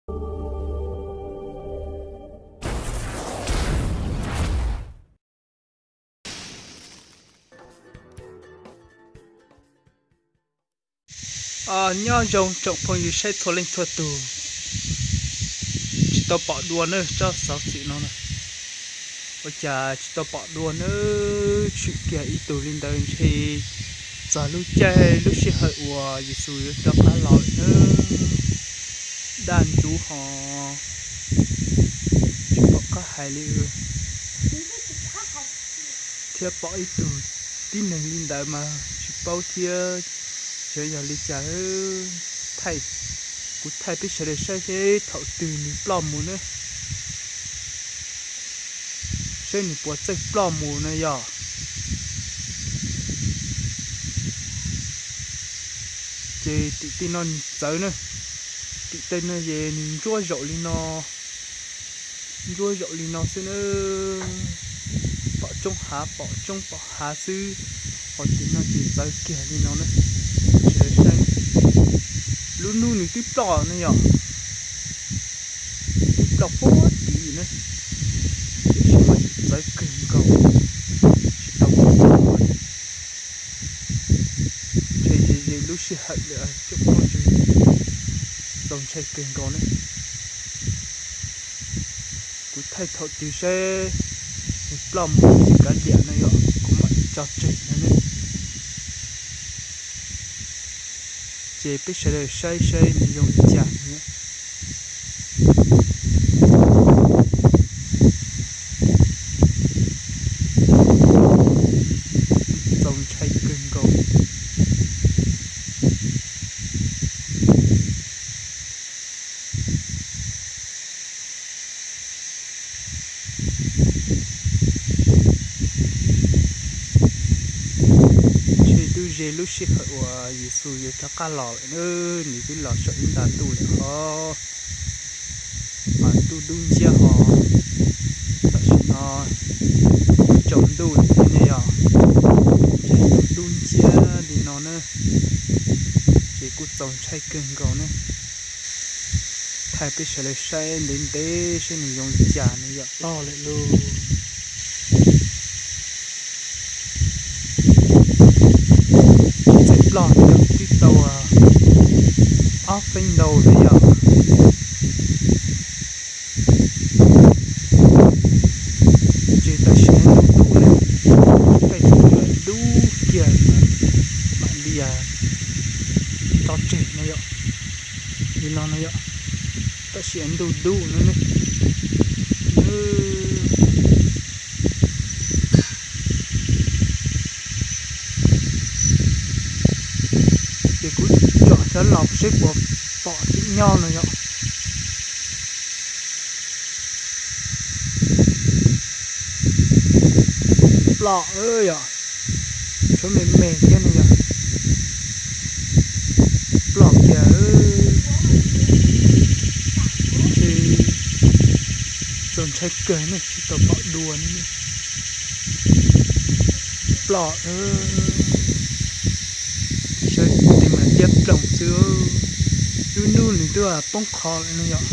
Nyob zoo tsoom phooj ywg saib txhua leej txhua tus, tsis tau pom dua na tsob xov xwm no na. Ua cas tsis tau pom dua na, tshwm kiag ib tug li ntawd ntshe txog lub caij lub sij hawm uas Yexus yuav rov qab los lawm na. Daj ntsub ho tsis pom qab hais li. Thiab pom ib tug tib neeg li ntawd mas tsis paub thiab, xyov yog li cas. Thaij, kuv thaij peb sawv daws saib seb thaum twg nws ploj mus na, saib nws puas txawj ploj mus na yog. Ces tim tej no nws txawv na, tim tej no ces nws ntsuab zaum li no, ntsuab zaum li no xwb na. Pom tsoob hav pom tsoob pom hav xwb, ho tim no ces txawv kiag li no na. Sawv daws saib, lub hnub nws twb ploj ne yog, twb ploj puag tim na, tiam sis mas txawv kawg nkaus, tsis tau pom dua. Ntshe ze ze lub sij hawm lawm, tsoom phooj ywg, txaus ntshai kawg nkaus ne. Kuv thaij thaum twg saib nws ploj mus tsis kav liam no yog kuv mam tso tseg no ne. Ces peb sawv daws saib saib nws zoo li cas no. Txaus ntshai kawg nkaus. Ntshe twb ze lub sij hawm uas Yexus yuav rov qab los lawm na, nws twb los saum ib nta ntuj lawm ho. Mas ntuj dub nciab ho, tam sim no tsaus ntuj lawm thiab ne yog, ces ntuj dub nciab li no na, ces kuj txaus ntshai kawg nkaus ne. Thaij peb sawv daws saib ntev ntev saib nws zoo li cas no yog ploj lawm lauj. Tsis txawj ploj no yog twb tau ob feeb ntau lawm yog. Ces tam sim no ntuj dub ne, tej tus dub kiag mas mam li tso tseg no yom. Li no no yom, tam sim no ntuj dub no ne. Ces kuv tsom cov los seb puas pom tim nyob no yom. Ploj yom, tshuav me me thiab no yom. Ploj kiag, txaus ntshai kawg ne, tsis tau pom dua ne. Ploj, saib tes mas liab ploog xwb, lub hnub nws twb poob qho lawm no yom.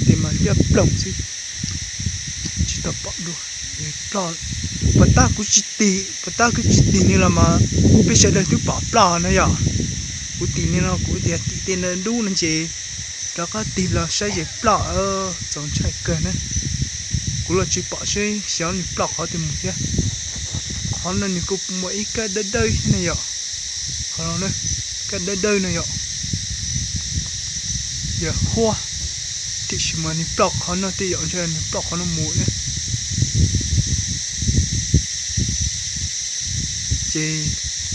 Tes mas liab ploog xwb, tsis tau pom dua. Ploj, puas tab kuv tsis tim, puas tab kuv tsis tim nws los mas peb sawv daws twb pom ploj no yom. Kuv tim nws no kuv tias tim tej no dub no ces rov qab tig los saib ces ploj, txaus ntshai kawg na. Kuv los tsis pom seb xyov nws ploj qhov twg mus thiab. Qhov no nws kuj muaj ib kab dawb dawb thiab ne yom. Qhov no, kab dawb dawb no yom, yog huab, tiam sis mas nws ploj qhov no tej yom, ntshe nws ploj qhov no mus thiab. Ces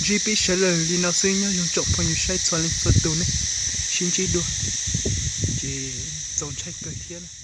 ntsib peb sawv daws li no xwb, nyob zoo tsoom phooj ywg saib txhua leej txhua tus ne, sib ntsib dua, ces txaus ntshai kawg thiab.